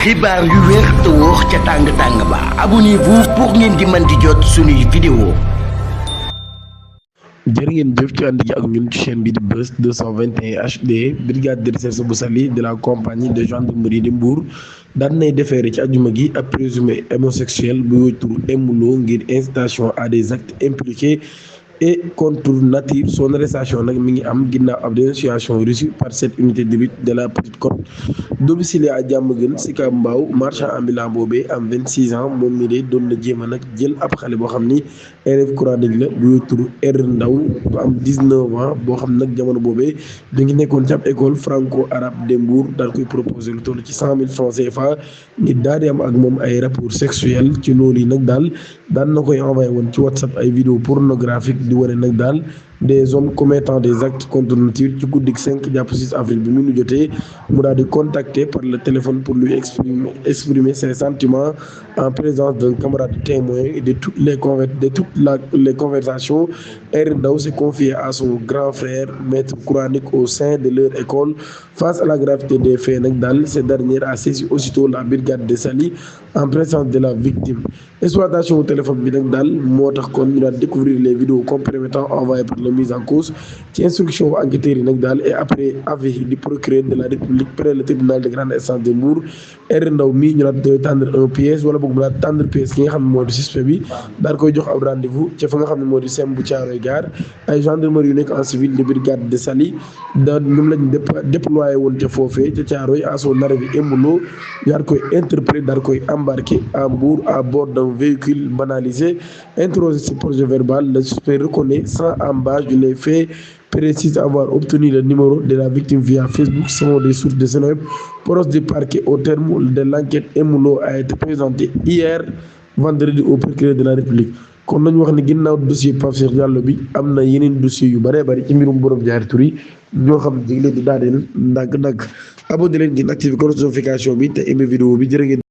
xibaar yu wér te wóor ca tàng ba abonnez-vous pour ngeen di mën di jot suñuy vidéo. jërë ngeen jëf ci ànd gi ak ñun ci chaîne bi di Buzz 221 HD brigade de recherche bu Saly de la compagnie de gendarmerie de Mbour daan nay defeere ci àjjuma gi ab présumé homosexuel bu woy tur Emoulo ngir incitation à des actes impliqués et contre nature. Son arrestation nag mi ngi am ginnaaw ab dénonciation reçue par cette unité de lutte de la Petite Côte domicilié à Diamaguène Sicap Mbao. Marchand ambulant boobee am 26 ans moom mi de doon na jéem a nag jël ab xale boo xam ni élève coranique la bu woy tur Ndaw bu am 19 ans boo xam nag jamono boobee da ngi nekkoon ci ab école franco arabe de Mbour daal koy proposé lu toll ci 100 000 francs CFA ngir daal di am ak moom ay rapport sexuel. ci loolu yi nag daal daan na koy envoyé woon ci WhatsApp ay vidéo pornographique di wane nag daal des hommes commettant des actes contre nature ci guddik 5 jàpp 6 avril bi mu nu jotee mu daal di contacter par le téléphone pour lui exprimer ses sentiments en présence d'un camarade témoin de toutes les conversations. Ndaw s'est confié à son grand frère maître coranique au sein de leur école. Face à la gravité des faits nag daal cette dernière a saisi aussitôt la brigade de Saly en présence de la victime. Exploitation au téléphone bi nag daal moo tax kon ñu daal découvrir les vidéos compromettantes envoyées par la mise en cause ci instruction enquêteurs yi nag daal et après avis du procureur de la République près le tribunal de grande instance de Mbour. Ndaw mii ñu daal tendre un piège wala boog mu daal tendre piège ki nga xam ne moo di suspect bi daal koy jox ab rendez-vous ca fa nga xam ne moo di sem bu Thiaroye Gare. ay gendarmerie yu nekk en civil de brigade de Saly daal ñoom lañ déployé woon ca foofee ca Thiaroye à son arrivée Emoulo daal koy interpellé daal koy embarqué à Mbour à bord d'un véhicule banalisé. Interrogé ci projet verbal, le suspect reconnaît sans embâche les faits, précise avoir obtenu le numéro de la victime via Facebook selon des sources de Seneweb. Proche du parquet au terme de l'enquête, Emoulo a été présenté hier vendredi au procureur de la République. kon nañu wax ne ginnaaw dossier Pape Cheikh Diallo bi am na yeneen dossier yu bëree bëri ci mbirum borom ñaari tur yi ñoo xam ne dañ leen di daaneel ndànk-ndànk abonné leen ngeen activé notification bi te aimé vidéo bi jërë ngeen